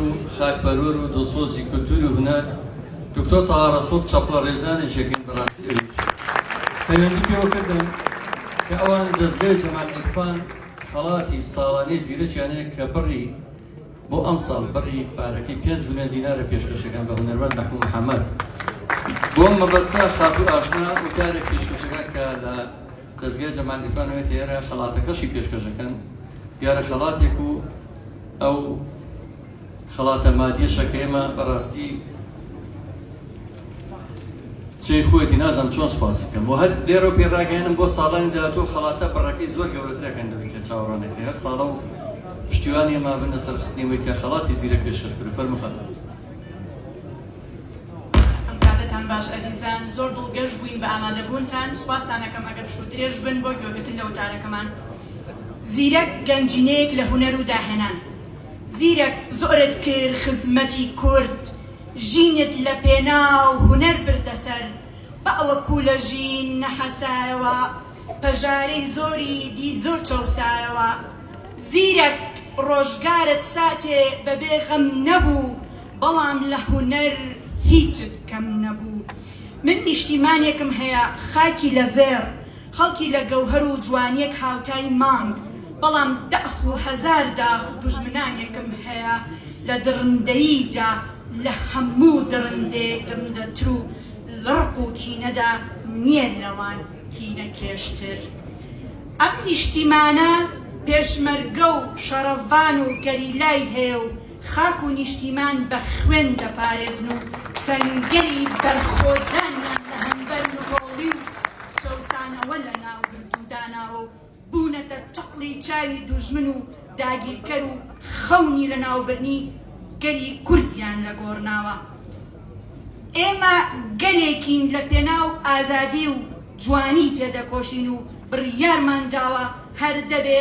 و خاکپەروەر و دڵسۆزی کولتوور و هونەر دکتۆر تەها ڕەسوڵ چەپڵە ڕێزانێکی ئەکەین بەڕاستی ئەویش پەیوەندی پێوە کردم کە ئەوان دەزگای جەمال عیرفان خەڵاتی ساڵانەی زیرەکیان هەیە کە بڕی بۆ ئەمساڵ بڕی پارەکەی 5 ملیۆن دینارە پێشکەشەکان بە هونەرمەند مەحموو محەممەد بۆ مەبەستە خاتوو ئاشنا وتارێک پێشکەشەکە کە لە دەزگای جەمال عیرفان وێتە ئێرە خەڵاتەکەشی پێشکەشەکەن دیارە خەڵاتێک و ئەو خەڵاتە مادیەشە کە ئێمە بەڕاستی جێی خۆیەتی نازانم چۆن سوپاسی بکەم و هەر لێرەوە پێ ڕاگەیەنم بۆ ساڵانی داهاتوو خەڵاتە بڕەکەی زۆر گەورەترەکەن لەوەی کە چاوەڕوان دەکرێت هەر ساڵە و پشتیوانی ئێمە بن لە سەرخستنی ئەوەی کە خەڵاتی زیرەک پێشکەش بکرێت فەرموو خاتوو. ئەم کاتەتان باش ئەزیزان، زۆر دڵگەش بووین بە ئامادەبوونتان، سوپاستان ئەکەم ئەگەر پشوو درێژ بن بۆ گوێگرتن لە وتارەکەمان. زیرەک گەنجینەیەک لە هونەر و داهێنان. زیرەک زۆرت کرد خزمەتی کورد، ژینت لە پێناو هونەر بردە سەر، باوەکو لە ژین نەحەسایەوە، پەژارەی زۆری دی زۆر چەوسایەوە. زیرەک ڕۆژگارت ساتێ بەبێ غەم نەبوو، بەڵام لە هونەر هیچت کەم نەبوو. من نیشتیمانێکم هەیە خاکی لە زێڕ، خەڵکی لە گەوهەر و جوانیەک هاوتای مانگ، بەڵام داخ و هەزار داخ دوژمنانێکم هەیە لە دڕندەییدا لە هەموو دڕندەیەک دڕندەتر و لە ڕق و کینەدا نیە لەوان کینەکێشتر. ئەم نیشتیمانە پێشمەرگە و شەڕڤان و گەریلای هەیە و خاک و نیشتیمان بە خوێن دەپارێزن و سەنگەری بەرخۆدانیان لە هەمبەر نهۆڵی و چەوسانەوە لەناوبرد و داناوە و بوونەتە چەقڵی چاوی دوژمن و داگیرکەر و خەونی لەناوبرنی گەلی کوردیان لەگۆڕناوە. ئێمە گەلێکین لە پێناو ئازادی و جوانی تێدەکۆشین و بڕیارمان داوە هەر دەبێ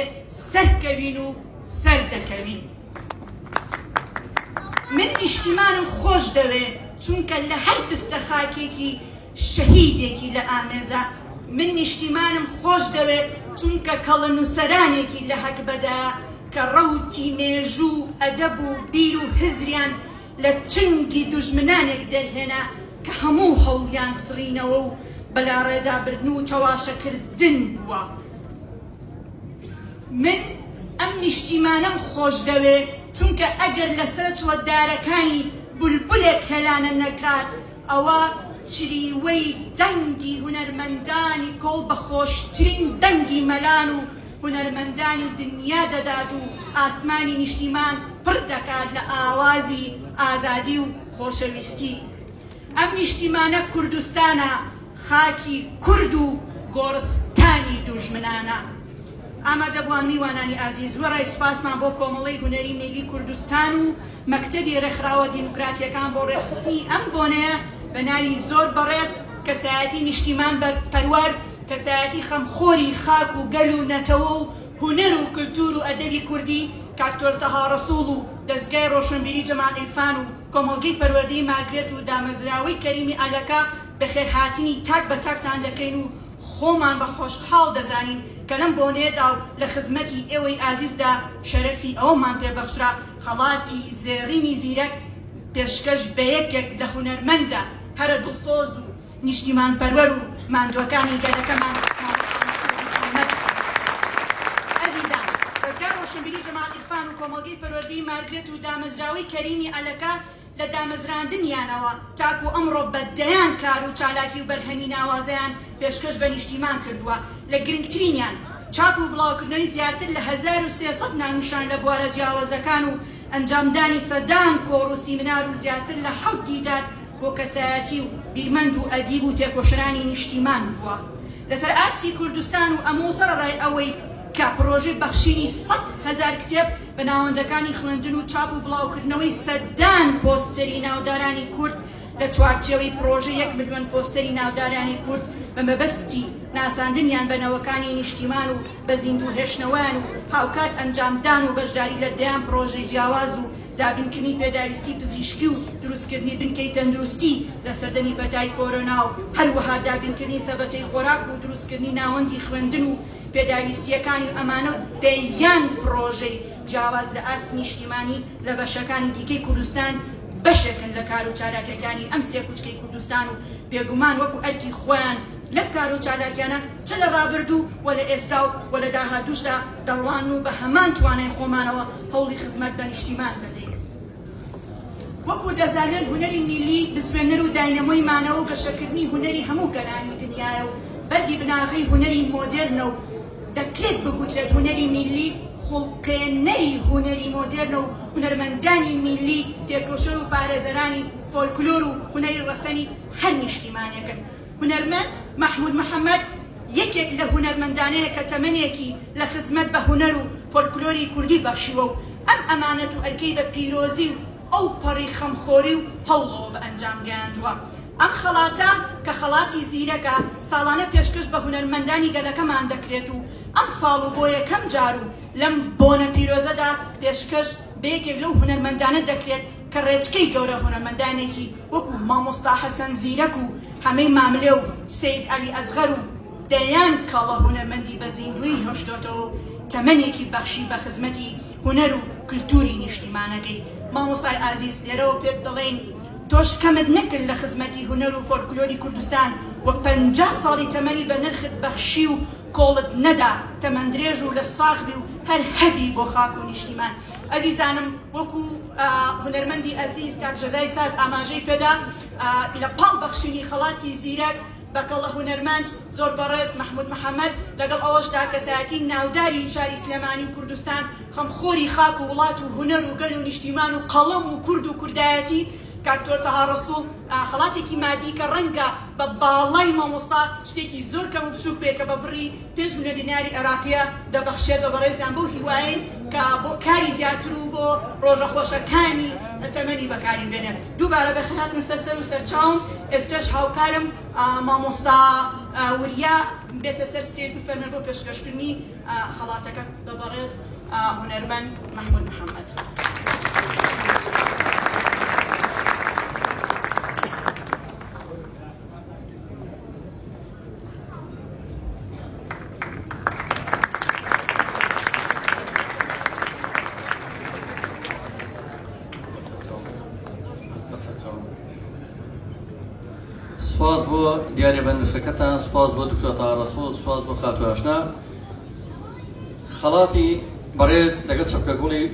سەرکەوین و سەردەکەوین. من نیشتیمانم خۆش دەوێ چونکە لە هەر پستە خاکێکی شەهیدێکی لە ئامێزە، من نیشتیمانم خۆش دەوێ چونکە کەڵە نووسەرانێکی لە هەگبەدایە کە ڕەوتی مێژوو و ئەدەب و بیر و هزریان لە چنگی دوژمنانێک دەرهێنا کە هەموو هەوڵیان سڕینەوە و بەلاڕێدابردن و چەواشەکردن بووە. من ئەم نیشتیمانەم خۆش دەوێ چونکە ئەگەر لەسەر چڵە دارەکانی بولبولێک هێلانە نەکات ئەوە چریوەی دەنگی هونەرمەندانی کۆڵ بە خۆشترین دەنگی مەلان و هونەرمەندانی دنیا دەدات و ئاسمانی نیشتیمان پڕ دەکات لە ئاوازی ئازادی و خۆشەویستی. ئەم نیشتیمانە کوردستانە، خاکی کورد و گۆڕستانی دوژمنانە. ئامادەبووان میوانانی ئازیز، وێڕای سوپاسمان بۆ کۆمەڵەی هونەری میللی کوردستان و مەکتەبی ڕێکخراوە دیموکراتییەکان بۆ ڕێکخستنی ئەم بۆنەیە بە ناوی زۆر بەڕێز کەسایەتی نیشتیمان پەروەر، کەسایەتی خەمخۆری خاک و گەل و نەتەوە و هونەر و کلتور و ئەدەبی کوردی کاک تەها ڕەسوڵ و دەزگای ڕۆشنبیری جەمال عیرفان و کۆمەڵگەی پەروەردەی مارگرێت و دامەزراوەی کەریمی ئەلەکە بەخێرهاتنی تاک بە تاکتان دەکەین و خۆمان بە خۆشحاڵ دەزانین کە لەم بۆنەیەدا و لە خزمەتی ئێوەی ئازیزدا شەرەفی ئەوەمان پێ بەخشرا خەڵاتی زێڕینی زیرەک پێشکەش بە یەکێک لە هونەرمەندە هەرە دڵسۆز و نیشتیمانپەروەر و ماندووەکانی گەلەکەمان مامۆستا مەسرور محەمەد بکەین. ئەزیزان، دەزگای ڕۆشنبیری جەمال عیرفان و کۆمەڵگەی پەروەردەی مارگرێت و دامەزراوەی کەریمی ئەلەکە لە دامەزراندنیانەوە تاکو ئەمڕۆ بە دەیان کار و چالاکی و بەرهەمی ناوازەیان پێشکەش بە نیشتیمان کردووە لە گرنگترینیان چاپ و بڵاوکردنەوەی زیاتر لە 1300 ناونیشان لە بوارە جیاوازەکان و ئەنجامدانی سەدان کۆڕ و سیمنار و زیاتر لە حەوت دیدار بۆ کەسایەتی و بیرمەند و ئەدیب و تێکۆشەرانی نیشتیمان بووە لەسەر ئاستی کوردستان و ئەمە و سەرەڕای ئەوەی کە پڕۆژەی بەخشینی 100,000 کتێب بە ناوەندەکانی خوێندن و چاپ و بڵاوکردنەوەی سەدان پۆستەری ناودارانی کورد لە چوارچێوەی پڕۆژەی یەک ملیۆن پۆستەری ناودارانی کورد بە مەبەستی ناساندنیان بە نەوەکانی نیشتیمان و بە زیندوو هێشتنەوەیان و هاوکات ئەنجامدان و بەشداری لە دەیان پڕۆژەی جیاواز و دابینکردنی پێداویستی پزیشکی و دروستکردنی بنکەی تەندروستی لە سەردەمی پەتای کۆرۆنا و هەروەها دابینکردنی سەبەتەی خۆراک و دروستکردنی ناوەندی خوێندن و پێداویستییەکانی و ئەمانە و دەیان پڕۆژەی. جیاواز لە ئاست نیشتیمانی لە بەشەکانی دیکەی کوردستان بەشێکن لە کار و چالاکیەکانی ئەم سێکوچکەی کوردستان و بێگومان وەکو ئەرکی خۆیان لەم کار و چالاکیانە چ لە ڕابردوو و لە ئێستا و و لە داهاتووشدا دەڕوان و بە هەمان توانای خۆمانەوە هەوڵی خزمەت بە نیشتیمان دەدەین. وەکو دەزانرێت هونەری میللی بزوێنەر و داینەمۆی مانەوە و گەشەکردنی هونەری هەموو گەلانی دنیایە و بەردی بناغەی هونەری مۆدێرنە و دەکرێت بگوترێت هونەری میللی خوڵقێنەری هونەری مۆدێرنە و هونەرمەندانی میللی تێکۆشەر و پارێزەرانی فۆلکلۆر و هونەری ڕەسەنی هەر نیشتیمانێکن. هونەرمەند مەحمود محەمەد یەکێک لە هونەرمەندانەیە کە تەمەنێکی لە خزمەت بە هونەر و فۆلکلۆری کوردی بەخشیوە و ئەم ئەمانەت و ئەرکەی بە پیرۆزی و ئەوپەڕی خەمخۆری و هەوڵەوە بە ئەنجام گەیاندووە. ئەم خەڵاتە کە خەڵاتی زیرەکە، ساڵانە پێشکەش بە هونەرمەندانی گەلەکەمان دەکرێت و ئەمساڵ و بۆ یەکەم جار و لەم بۆنە پیرۆزەدا پێشکەش بە یەکێک لەو هونەرمەندانە دەکرێت کە ڕێچکەی گەورە هونەرمەندانێکی وەکو مامۆستا حەسەن زیرەک و حەمەی ماملێ و سەید عەلی ئەسغەر و دەیان کەڵە هونەرمەندی بە زیندوویی هێشتۆتەوە و تەمەنێکی بەخشی بە خزمەتی هونەر و کلتوری نیشتیمانەکەی. مامۆستای ئازیز لێرەوە پێت دەڵێین تۆش کەمت نەکرد لە خزمەتی هونەر و فۆلکلۆری کوردستان و 50 ساڵی تەمەنی بە نرخت بەخشی و کۆڵت نەدا، تەمەندرێژ و لەش ساغ بی و هەر هەبی بۆ خاک و نیشتیمان. ئەزیزانم وەکو هونەرمەندی ئەزیز کاک ژەزای ساز ئاماژەی پێدا لە پاڵ بەخشینی خەڵاتی زیرەک بە کەڵە هونەرمەند زۆر بەڕێز مەحمود محەمەد لەگەڵ ئەوەشدا کەسایەتی ناوداری شاری سلێمانی و کوردستان خەمخۆری خاک و وڵات و هونەر و گەل و نیشتیمان و قەڵەم و کورد و کوردایەتی کاک دکتۆر تەها ڕەسوڵ خەڵاتێکی مادی کە ڕەنگە بە باڵای مامۆستا شتێکی زۆر کەم و بچوک بێ کە بە بڕی 5 ملیۆن دیناری عێراقیە دەبەخشێت بە بەڕێزیان بەو هیوایەین کە بۆ کاری زیاتر و بۆ ڕۆژە خۆشەکانی تەمەنی بەکاری بێنێ. دووبارە بەخێرهاتنە سەر سەر و سەرچاوم، ئێستەش هاوکارم مامۆستا وریا بێتە سەر stage بفەرموێت بۆ پێشکەشکردنی خەڵاتەکە بە بەڕێز هونەرمەند مەحمود محەمەد. سپاس بۆ دیارە بەنرخەکەتان، سپاس بۆ دکتۆر تاها ڕەسوڵ، سپاس بۆ خاتوو ئاشنا. خەڵاتی بەڕێز لەگەڵ چەپکە گوڵی